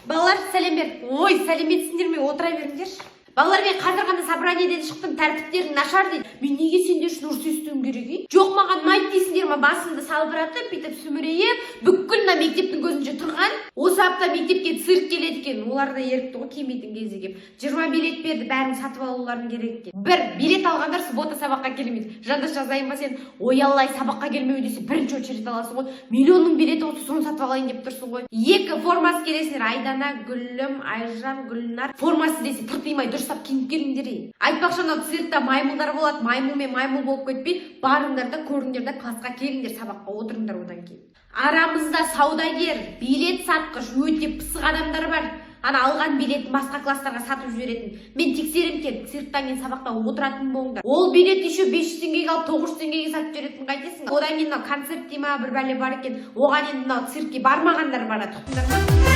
Балалар, сәлем бер. Ой, сәлеметсіңдер ме? Отыра беріңдерші. Балалар, мен қазір ғана собраниеден шықтым, тәртіптерің нашар дейді. Мен неге сендер үшін ұрыс естуім керек, ей? Жоқ, маған ұнайды дейсіңдер ма? Басымды салбыратып, бүйтіп сүмірейіп, бүкіл мына мектептің көзінше тұрған. Осы апта мектепке цирк келеді екен. Олар да ерікті ғой келмейтін кезі келіп. 20 билет берді, бәрін сатып алуларың керек екен. Бір билет алғандар суббота сабаққа келмейді. Жандос, жазайын ба сен? Ой, аллай, сабаққа келмеу десе, бірінші очередь аласың ғой. Миллионның билеті болса, соны сатып алайын деп тұрсың ғой. Екі формасы келесіңдер. Айдана, Гүлім, Айжан, Гүлнар. Формасы десе, тыртимай дұрыстап киініп келіңдер, ей. Айтпақшы, анау циркта маймылдар болады. Маймыл мен маймыл болып кетпей, барыңдар да, көріңдер да, классқа келіңдер, сабаққа отырыңдар одан кейін. Арамызда саудагер, билет сатқыш, өте пысық адамдар бар. Ана алған билетін басқа класстарға сатып жіберетін. Мен тексерем келіп, цирктан кейін сабақта отыратын болыңдар. Ол билет еще 500 теңгеге алып, 900 теңгеге сатып жіберетін қайтесің? Одан кейін мынау концерт дей ма, бір бәле бар екен. Оған енді мынау циркке бармағандар барады. Ұқтыңдар ма?